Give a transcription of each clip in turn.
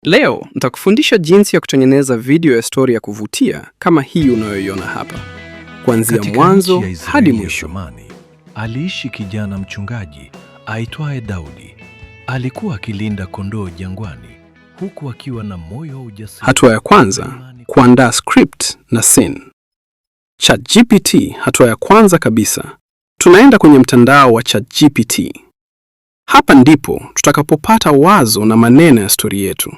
Leo nitakufundisha jinsi ya kutengeneza video ya stori ya kuvutia kama hii unayoiona hapa, kuanzia Katika mwanzo nchi ya Israeli hadi ya mwisho. Zamani, aliishi kijana mchungaji aitwaye Daudi. Alikuwa akilinda kondoo jangwani huku akiwa na moyo wa ujasiri. Hatua ya kwanza, kuandaa script na scene. ChatGPT, hatua ya kwanza kabisa, tunaenda kwenye mtandao wa ChatGPT. Hapa ndipo tutakapopata wazo na maneno ya stori yetu.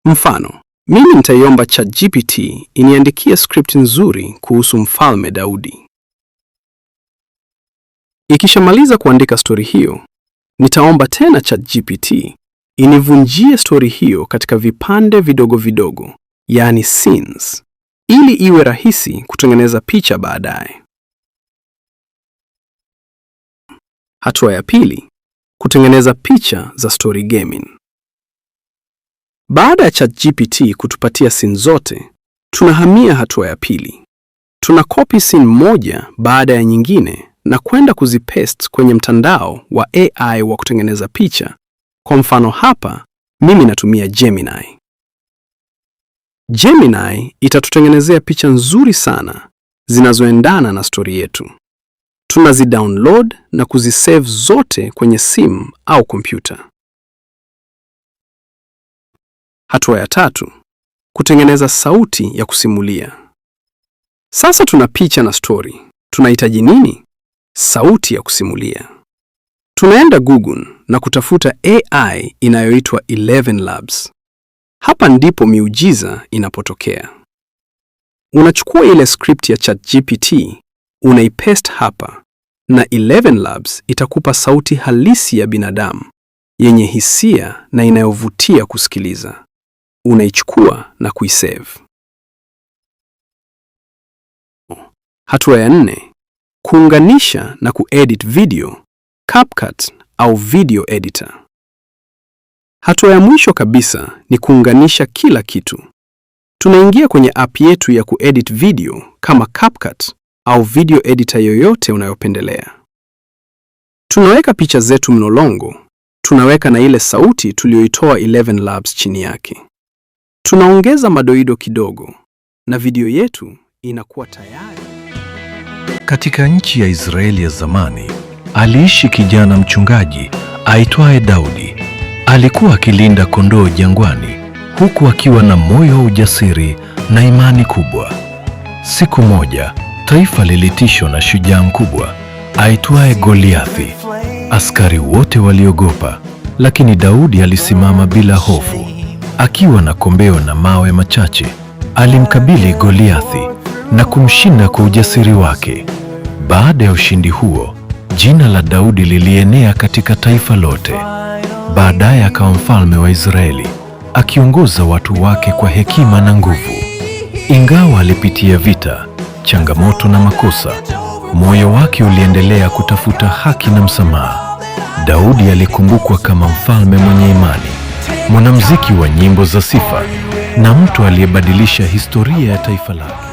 Mfano, mimi nitaiomba ChatGPT iniandikie script nzuri kuhusu Mfalme Daudi. Ikishamaliza kuandika stori hiyo, nitaomba tena ChatGPT inivunjie stori hiyo katika vipande vidogo vidogo, yaani scenes, ili iwe rahisi kutengeneza picha baadaye. Hatua ya pili, kutengeneza picha za story gaming. Baada ya ChatGPT kutupatia scene zote, tunahamia hatua ya pili. Tuna copy scene moja baada ya nyingine na kwenda kuzipaste kwenye mtandao wa AI wa kutengeneza picha. Kwa mfano hapa, mimi natumia Gemini. Gemini itatutengenezea picha nzuri sana zinazoendana na stori yetu. Tunazidownload na kuzisave zote kwenye simu au kompyuta. Hatua ya tatu, kutengeneza sauti ya kusimulia. Sasa tuna picha na stori. Tunahitaji nini? Sauti ya kusimulia. Tunaenda Google na kutafuta AI inayoitwa 11 Labs. Hapa ndipo miujiza inapotokea. Unachukua ile script ya ChatGPT, unaipaste hapa na 11 Labs itakupa sauti halisi ya binadamu yenye hisia na inayovutia kusikiliza. Unaichukua na kuisave. Hatua ya nne, kuunganisha na kuedit video, CapCut au video editor. Hatua ya mwisho kabisa ni kuunganisha kila kitu. Tunaingia kwenye app yetu ya kuedit video kama CapCut au video editor yoyote unayopendelea. Tunaweka picha zetu mlolongo, tunaweka na ile sauti tuliyoitoa 11 Labs chini yake. Tunaongeza madoido kidogo na video yetu inakuwa tayari. Katika nchi ya Israeli ya zamani, aliishi kijana mchungaji aitwaye Daudi. Alikuwa akilinda kondoo jangwani huku akiwa na moyo wa ujasiri na imani kubwa. Siku moja, taifa lilitishwa na shujaa mkubwa aitwaye Goliathi. Askari wote waliogopa, lakini Daudi alisimama bila hofu. Akiwa na kombeo na mawe machache, alimkabili Goliathi na kumshinda kwa ujasiri wake. Baada ya ushindi huo, jina la Daudi lilienea katika taifa lote. Baadaye akawa mfalme wa Israeli, akiongoza watu wake kwa hekima na nguvu. Ingawa alipitia vita, changamoto na makosa, moyo wake uliendelea kutafuta haki na msamaha. Daudi alikumbukwa kama mfalme mwenye imani, mwanamuziki wa nyimbo za sifa na mtu aliyebadilisha historia ya taifa lake.